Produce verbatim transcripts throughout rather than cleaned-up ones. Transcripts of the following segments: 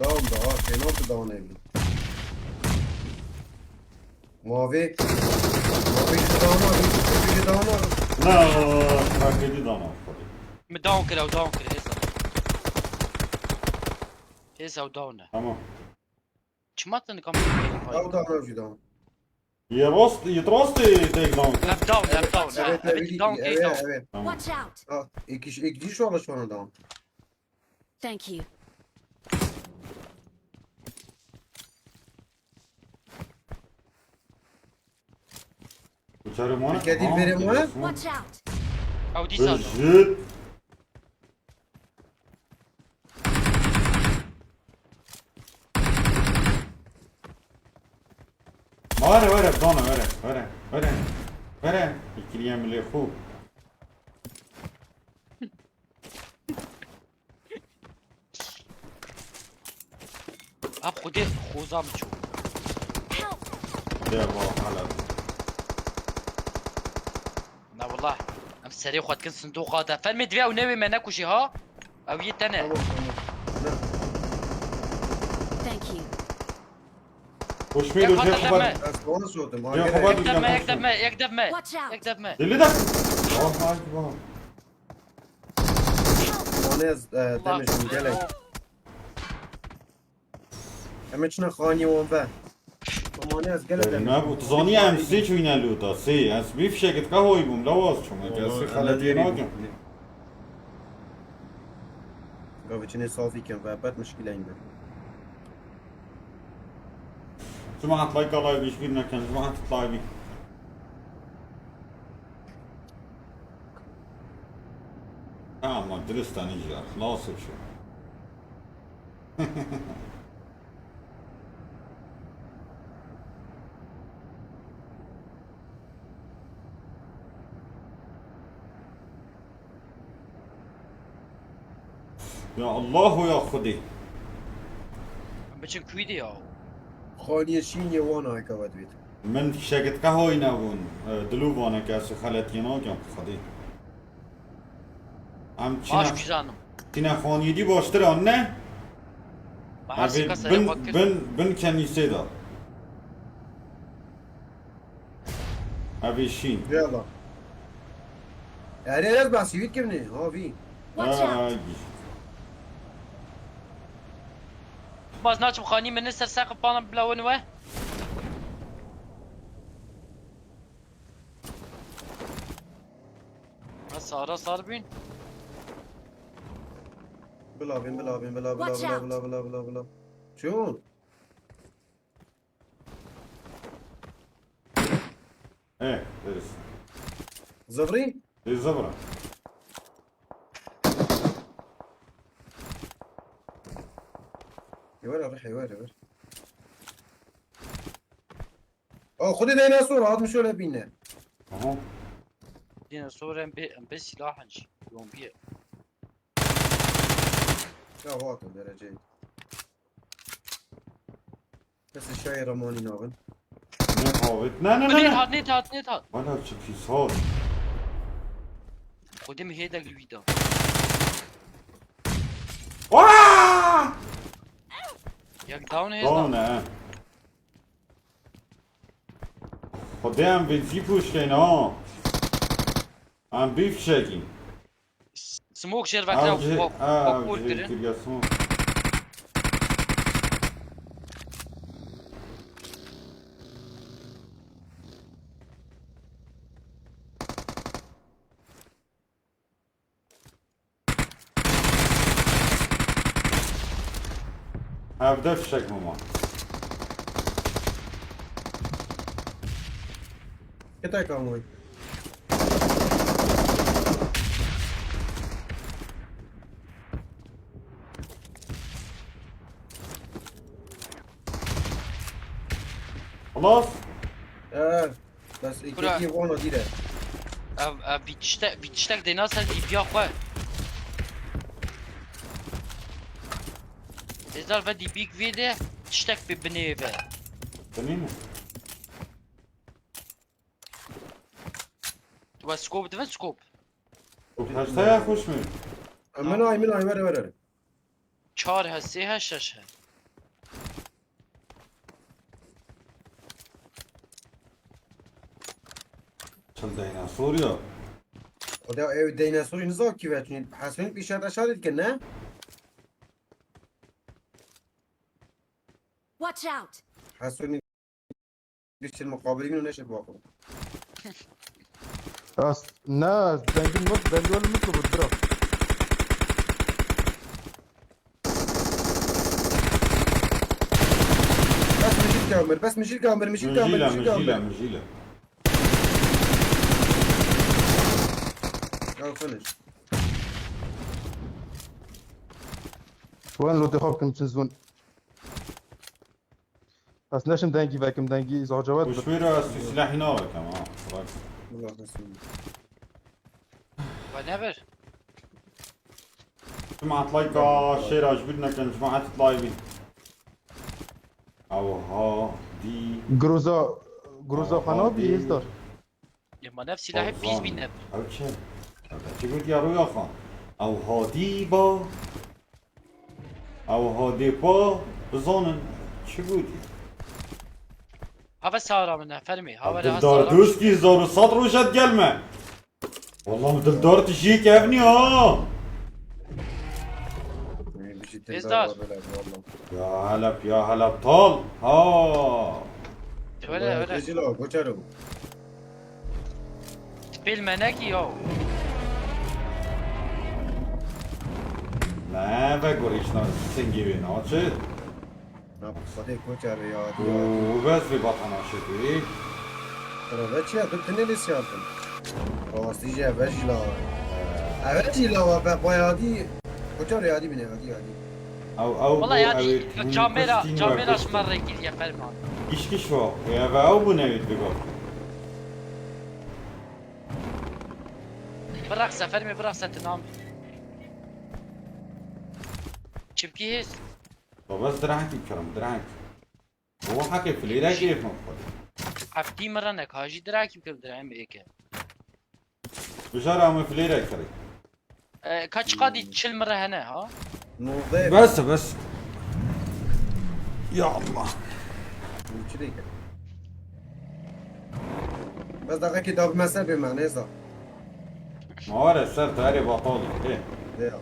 Tamam da ha, fena bir daha ne bileyim. Mavi. Mavi şu daha mavi. Şu daha mavi. Na, raketi dana. Min down kir, ew down kir, hêza. Hêza ew down e. Tamam. Çima tu nikam pê Ew daha mavi şu daha. Ye rast, ye rast takedown. Ev down, ev down. Evet, Ev evet, down, evet, down. Evet. Tamam. Watch out! Ha, iki, iki kişi şu anda şu anda down. Thank you. Uçarım ona. Dikkat edin, verin mi? Watch out! Ew dîsa. Jit. Were, were, dana, were, were, were, were. Fikriye milê xu. Ab xwedê xoza min çû. Help! Ya baba, hala. Na wala. Em serê xwe dikin sindoqa de. Fermê divê ew newê me nekujî ha? Ew yê te ne. Tamam, tamam. Ne? Thank you. Hoşmê Ya lo xata cê xwe deme. Ben sana sordum. Ha, Ya gel. xwe Yek devme, yek devme, yek devme. Watch out! Yek devme. Deli de. Allah Allah. Mane ez e, demişim gelek. Em çine xaniye wan ve. Mane ez gelek Deli ne bu? Tu zanî em sê çûyne lûta, sê. Ez bî fişekit qehoyî bûm, lawaz çûm. Ez sê xeletiyê nakim. Gavê çinê safî kem ve bet mişkîleyî me. Cemaat like, like, hiçbir ne ken, cemaat like. Ama dirist tanıcı ya, nasıl şu? Ya Allahu ya Xwedê. Em biçin kuî de ya. Xaniye şîn ye wan ayka ve dibêt. Min fişekit qehoyî nebûn. E, dilû vaneke ez xeletiyê nakim Xwedê. Em çine, Baş bizanim. çine xaniyê dî baştir an ne? Bahar Evê sika serê bin, xwe kir. bin, bin kenîsê de. Evê şîn. Yala. Erê ez basî wît kivnê. Ha vî. Watch out! Ay. Baz naçim xanî min ser seqif panan bila win we. Ha sara sar bin. Bila bin, bila bin, bila, bila, Watch bila, out. Bila, bila, bila, bila. Çûn? E, deriz. Zıvrî? Dê zıvra. Êwere rih, êwere, êwere. O, xwedî dêne sor, hat min şöyle bîne. Aha. Dîne sor em bê, em bê silah in jî. Zombiye. Ya, hatin dereceyê. Kesê şayê Ramonî nabin. Ne kavit? Ne, ne, ne, Nêt ne. Hat, nêt hat, nêt hat. Bana çi pis hat. Xwedê min hêdek li wî da. Aa! Yek down hêz Tamam da. Ne. Xwedê em benzî pûşkeyne ha. Em bî fişekî. Smoke jêr vekira xwe, xwe kûr kirin. Kiriya smoke. Evde fişek mi var? Kita kamoy. Halas? Ee, bes iki Bura. Iki vano dire. Ev, ev bir tiştek, bir tiştek de nasıl bir biya koy. Ezar ve di big vide tiştek bir bineye ve. Senin mi? Tu ve scope, tu ve scope. Bu hastaya hoş mu? Min ay, min ay, ver, ver, ver. Çar he, sê he, şeş he. Dinosaur ya. O da ev dinosaurî niza kî ve çûn. Hesonî pîşe de şarî dikin, ne? Watch out! Hesonî bir şey muqabilî min û neşe bu akıllı. Ez, ne, ez dengim yok, dengim yok bu, bro. Bes mijîl kamir, bes mijîl kamir, mijîl kamir, Mijîle, mijîl kamir. Mijîle, mijîle. Ya finish. Wen lotê xwe bikim çi zûn. Ez neşim dengî vekim, dengî zacewet. Kuşmêra ez tu silahî navekem ha. Bırak. Allah nasıl. Whatever. Cemaat like a şêra ji bir nekin cemaat like bin. Awha di. Groza, groza Awha xana di. Bir hêzdar. Ya ma nev silahê pîs bîne. Ew çi? Ew çi gotiya Rûya Xan? Ew hadî ba. Ew hadê pa bizanin çi gotiye. Hava sara min ne fermî. Hava Dildar Doskî zor û sed roja digel me. Wallah Dildar tu jiyek ev niya. Hêzdar. Ya helep ya helep tal. Ha. Öyle öyle. Tecil o, koçero. Spêl me nekî yaw. Ne, vegor îşna singê wê naçe. Na, Xwedê koçer ya, ya. Oo, bes vê vatana şekê. Tira ve çi ya, tu tinê lê siyatin. Rawastî jî eve jî lawa. Eve jî lawa be, bayadî. Koçer yadî bine, yadî, yadî. Ew, ew, Wala ew, yadî, ew, camêra, camêra ji me rê kiriye ferman. Giş giş o. Eve ew bûne wê digo. Bırak sefer mi bırak setin am. Çimkî hêz. Baba ez dirhekî kirim, dirhek. Baba haqê flêrekê xwe. Heftî mire ne ka jî dirhekî kir dirhem êke. Bijara me flêrek kirî. E, kaç qadî çil mire hene ha? Nozde. Bes, bes. Ya Allah. Çi dike? Bes daqiqekî dav mesel bê me nêza. Ma were ser tarê batalî. Ê. Ê ya.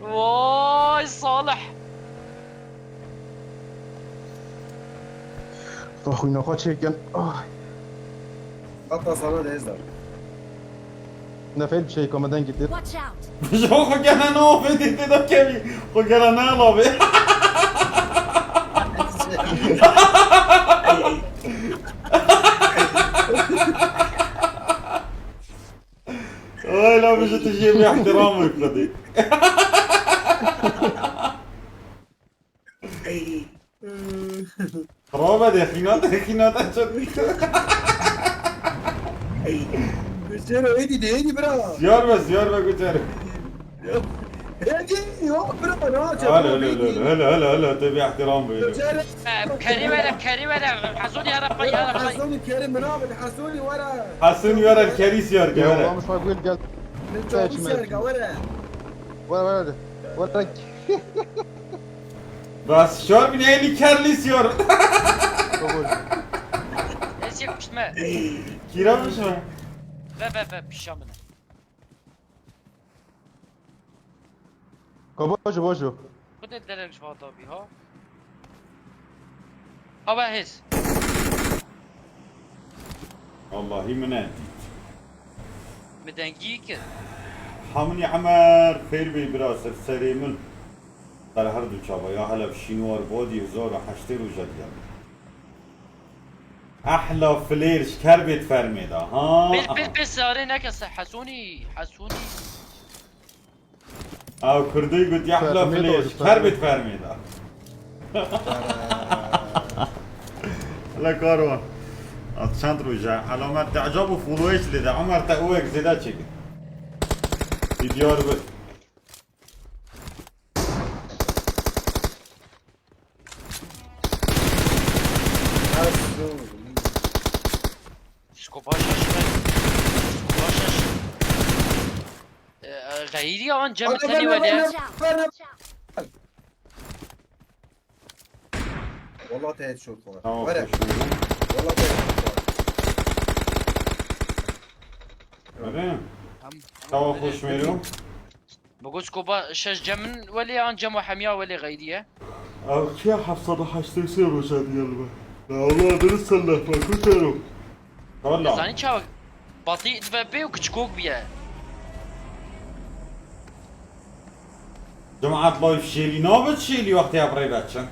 Vay Salih. Bak, oyuna kaç çeken. Ay. Hatta sana da Ezdar. Ne fel bir şey, kama dengê te. Watch out! Xwe gene ne avêtê tê de kevî. Xwe gene ne labe. Ay la bijî tu jê bê ihtiram wê xwedê. Xirabe de xînate xînate çi. Gucero êdî de êdî bira. Siyar be siyar be Gucero. Êdî yok bira ne yapacak? Hele hele hele hele hele hele te bê ihtiram be. Gucero. Kerî were kerî were. Hezonî here pay here pay. Hezonî kerî min abi Hezonî were. Hezonî were kerî siyar ke were. Allah'ım şu gel. Min çabuk siyar ke were. Were were. Were. Bas şor bine êlî kerlî sor. Ez yek pişme. Kîra pişme. Ve ve ve pişa min. Ka bajo bajo. Xwedê derek ji vata bî ha. Hava hêz. Allahî min e dît. Min dengî kir. Hamî Emer, xêr bê bira ser serê min. Ser her du çava ya hele şînwar badî hezar û heştê roja diya. Ehla flêr ji kerbêt fermê da ha. Pêl pêl pêl sarê neke se Hesûnî, Hesûnî. Ew Kurdî got, "Ya hela Fermê filê, da, ji ker bit fermê da." Le karwan. Ez çend roj e. Alamet te'cab û followers lê de. Emer te û ek zêde çêkir. Vîdyo bit. Xeyriye an cem tenê wele. Wallah te headshot var. Tamam, Were. koşuyorum. Wallah te headshot var. Öyle mi? Tamam. Tamam, koşmuyorum. Bi got koba şeş cem min wele an cem hemiya wele Xeyriye. Ev çiya heft sed û heştê sê roja diyal be. Ya Allah, beni sellef be, kuterim. Valla. Zanî çawa batî dibe pê û kiçikok biye. Cemaat live şêlî nabe şêlî wextê ev rê veçin.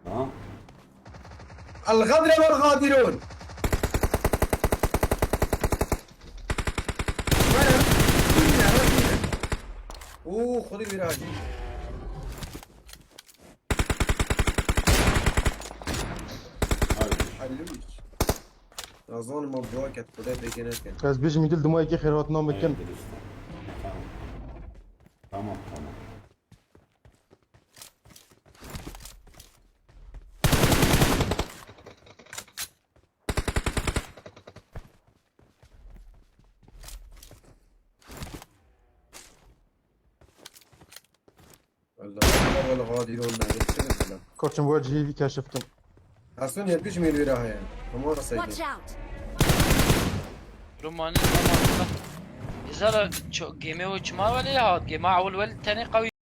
Tamam. الغدر والغادرون. Were. Were. Oo, xwedî wî re hacî. Hadi. Halilî. Nazanim ma dua ket, Xwedê pêkê neke. Ez bêjim îdil dima yekê xêrhatina me kin. Tamam. Tamam, tamam. الغدر والغادرون. Ne geçsene selam. Koçum, bu cihî vî keşiftim. Hasan yetmiş milyon lira heye. Tamam da Watch saydı. Out! Rumani Rumani. Zara gêmê o çima wele hat. Gêma ewil wel tenê qawî.